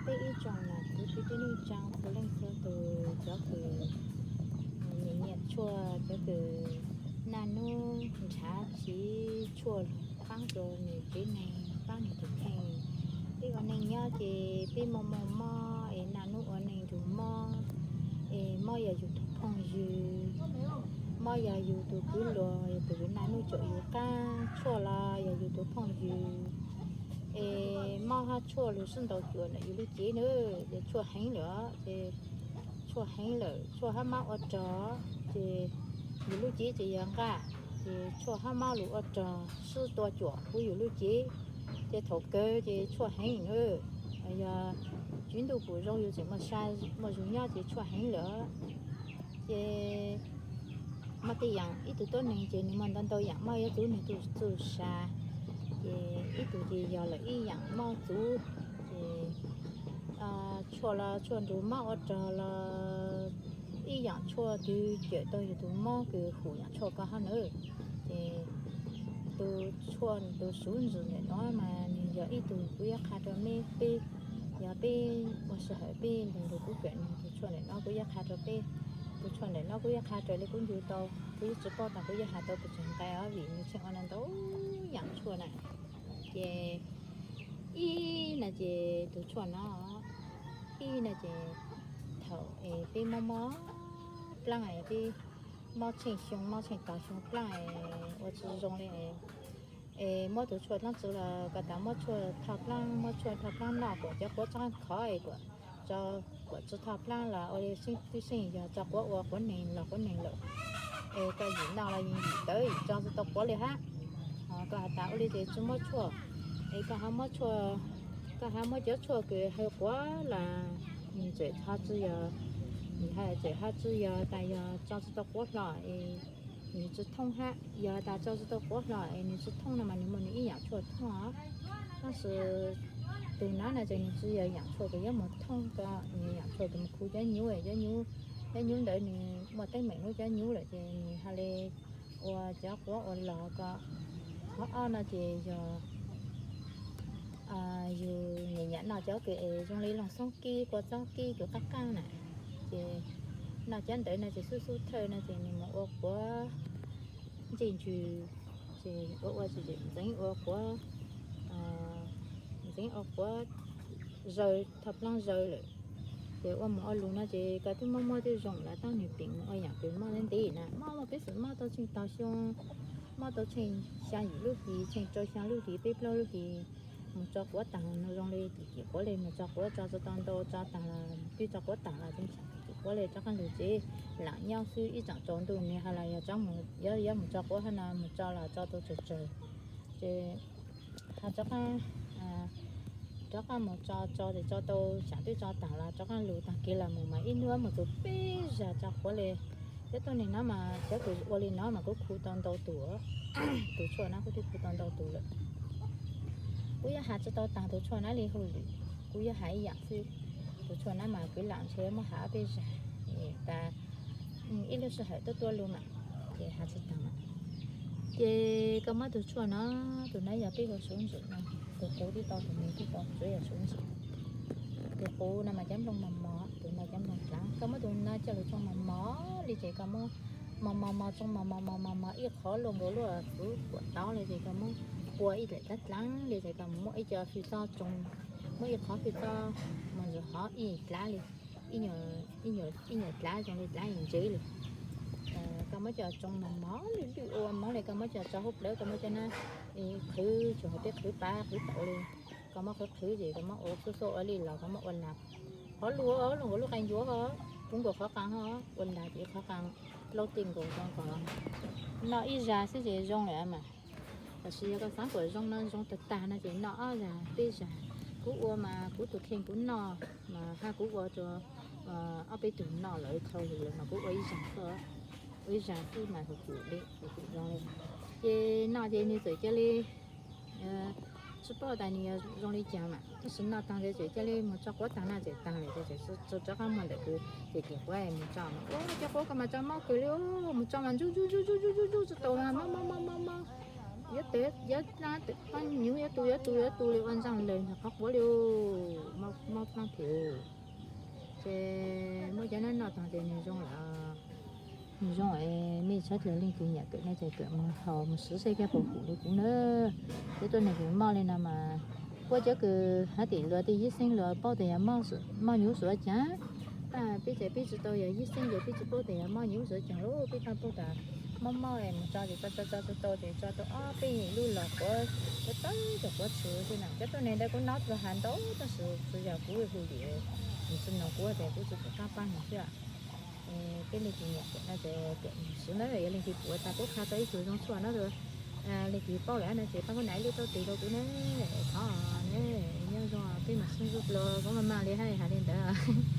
Peb ib tsoom nam txiv kwv tij neej tsaa puav leej txhua tus, cov kws nyiam nyiam tshuaj, cov kws naj nub nrhav siv tshuaj paab rua nwg tsev neeg, paab nwg tug kheej. Peb ua neej nyob ces peb mob mob mob es naj nub ua neeg nrug mob, es mob yog yug tug phooj ywg, mob yog yug tug kwv luag, yog tug naj nub caum yug qaab, tshuaj los yog yug tug phooj ywg. Es mob hab tshuaj lug sib ntaus cuam ntawm yug lub cev na, ces tshuaj heev lawm, ces tshuaj heev lawm, tshuaj hab mob ua rog, ces yug lub cev ces yog nqaj, ces tshuaj hab mob lug ua rog sib tua cuam huv yug lub cev, ces thaum kawg ces tshuaj heev na. Yog tswv ntuj pum zoo yug tseem muaj zug nyob ces tshuaj heev lawm. Ces muaj tej yaam ib tug tuab neeg ces nwg muaj ntau ntau yaam mob ib txuj nwg txuj sa, ces ib tug ces yog lawm ib yaam mob txuv, ces tshuaj los tshuaj nrug mob ua rog los ib yaam tshuaj twg cawm tau yug tug mob kws hum yaam tshuaj ko hab na. Ces tus tshuaj tus suv ntxwv ntawm no mas nwg yog ib tug kuv yuav qha rua meb peb, yog peb ua sij hawm peb nrug nrug kuv kawm nwg tus tshuaj ntawm no kuv yuav qha rua peb. Tus tshuaj ntawm no kuv yuav qha raws le kuv ncu tau, kuv yuav tsi paub tas kuv yuav has tau pes tsawg nqe os vim nwg tsheej ua ntau yaam tshuaj na. Ces ib na ces tus tshuaj no, ib na ces thaum es peb mob mob plaab, peb mob tsheej xyoo mob tsheej tog xyoo plaab ua tsi zoo le, es muab tus tshuaj dlaab tsi los koj tas muab tshuaj thoj plaab, muab tshuaj thoj plaab noj kuas cov quav txhob khov kuas tso, kuas tsi thoj plaab los ua le twb xyeej yog tso quav ua quav neeg los quav neeg lawm, es koj yim noj los yim tawv yim tso tsi tau quav le hab. Koj has tas ua le ces tsi muab tshuaj, es koj hab muab tshuaj, koj hab muab cov tshuaj kws hawv quav los nws tseem ho tsi yog, nws tseem ho tsi yog tas yog tso tsi tau quav hlo es nws tsi thoob hab, yog tas tso tsi tau quav hlo es nws tsi thoob no mas nws muaj nws ib yaam tshuaj thoob os. Tab sis tus no na ces nws tsi yog yaam tshuaj kws yuav moog thoob ko, nws yaam tshuaj kws moog khu cov nyuv, cov nyuv ntawd nws muaj teeb meem lub cov nyuv lawm ces nws ho le ua cov quav ua los ko. Qhov ob no ces yog yus nyiam nyiam noj cov kws es zoo li looj xoob kib, kua txob kib kws qaab qaab na, ces noj cov ntawd no ces xub xub thawj no ces nws moog ua quav ntsej ntsws, ces ua ua ces ntxeev ua quav, ntxeev ua quav zaws, thoj plaab zaws lawm. Ces ua moog ua lug no ces koj twb muab muab twb zoo lawm tab nwg peem ua yaam kws mob ntev ntev na, mob muaj peb xwm mob tau tsheej tog xyoo, mob tau tsheej xyaa yim lub hlis, tsheej rau xyaa lub hlis, peb plaub lub hlis, moog tso quav taag no zoo li tim tim quav le, moog tso quav tso tsi tau ntau, tso taag los twb tso quav taag los tim tim quav le, rov qaab lug tsev laam nyob xwb. Ib tsaam tsaus ntuj nwg has los yog yuav moog tso quav hab no moog tso los tso tau tsawg tsawg, ces ho rov qaab, rov qaab moog tso tso ces tso tau tsam twb tso taag los rov qaab lug taag kev los moog mas ib hnub moog txug peb zag tso quav le. Cov tuab neeg no mas cov kws ua li no mas kuv khu tau ntau tug, tus tshuaj no kuv twb khu tau ntau tug lawm. Kuv yuav has tsi tau taag tus tshuaj no li hauj lwm, kuv yuav has ib yaam xwb. Tus tshuaj no mas kwv lam ntshe muab has ob peb zag, tas ib lub sij hawm tuab tuab lug mas, ces has tsi taag. Ces koj muab tus tshuaj no, tus no yog peb hu suv ntsws no, tus quv tib tau, tus me tib tau, tsuav yog suv ntsws. Tus quv no mas cov nplooj mos mos, tus no cov nplooj dlaav. Koj muab tus no coj lug tsoo mos mos li ces koj muab mos mos mos tsoo mos mos mos mos mos ib qhov luaj nkaus luaj kuv kuam tau li ces koj muab pua ib daim dlaab dlaab li ces koj muab ib co fij txob tsoo, muab ib qhov fij txob mos ntxwv hov ib dlaab li, ib nyuag dlaab zoo li dlaab ntsev li. Koj muab coj tsoo mos mos lwj lwj ua mov li, koj muab coj tso hauv plawv, koj muab coj na qhwv, tsuas hais peb qhwv pab qhwv tau li. Koj muab qhwv qhwv ces koj muab ua xuab xuab ua li los koj muab ua lag, qhov luaj luaj nkaus lub qe ncuav ho, puv nkaus qhov qaa ho, ua lag ces qhov qaa laub tej nkaus zoo kom noj ib zag xwb ces zoo lawm mas. Tab sis yog koj xaav kom zoo no zoo tag tag no ces noj ob zag peb zag. Kuv ua mas kuv tus kheej kuv noj mas hab kuv ua rua ob peb tug noj lawm dhau lawm mas kuv ua ib zag xwb, ua ib zag xwb mas kuv, kuv zoo li. Ces noj ces nws txawm cia li tsi paub tas nws yog zoo li cas mas tab sis noj taag ces txawm cia li mus tso quav taag, noj txawm taag lawm ces txawm tsi rov qab muaj ntawm kws ces tim quav mus tso mas ua cov quav ko mas tso mob kawg li, mus tso mas ntsuj ntsuj ntsuj ntsuj ntsuj tsi tau mas mob mob mob mob mob, yuav tawv yuav dlaab, tawm paab nyuv yuav tu yuav tu yuav tu li ua ntsaaj lawg ntawm qhov quav li, mob mob paab phem. Nws zoo, nws zoo, mej tshab dlawg leej twg nyiam kawm no ces kawm mus haus mus siv seb koj puas hum li kuv na. Cov tuaj neeg kws moj li no mas, puab cov kws hab tim luag tej yib xeeb luag paub tas yog moj nyuv suav caag. Peb ces peb tsi tau yog yib xeeb ces peb tsi paub tas yog moj nyuv suav caag lub, peb tau paub tas moj moj mus tso ces tso tso tso tau ces tso tau ob peb lub los quav, tau tau cov quav tshwv xwb na. Cov tuaj neeg ntawd kuv nov txhua has ntau tab sis tsis yog kuv hu lwm, nws tsis nug kuv ces kuv tsis pum qab pab nws xwb. Peb leej twg nyiam kawm no ces kawm mus siv na, yog leej twg pum tas kuv qha tau ib tug zoo tshuaj no, leej twg paub lawm no ces pab kuv nias ib lub taub tes rau kuv na. Thov na, nyob zoo, peb mam sib ntsib dlua, kuv maj mam li hais li ntawd.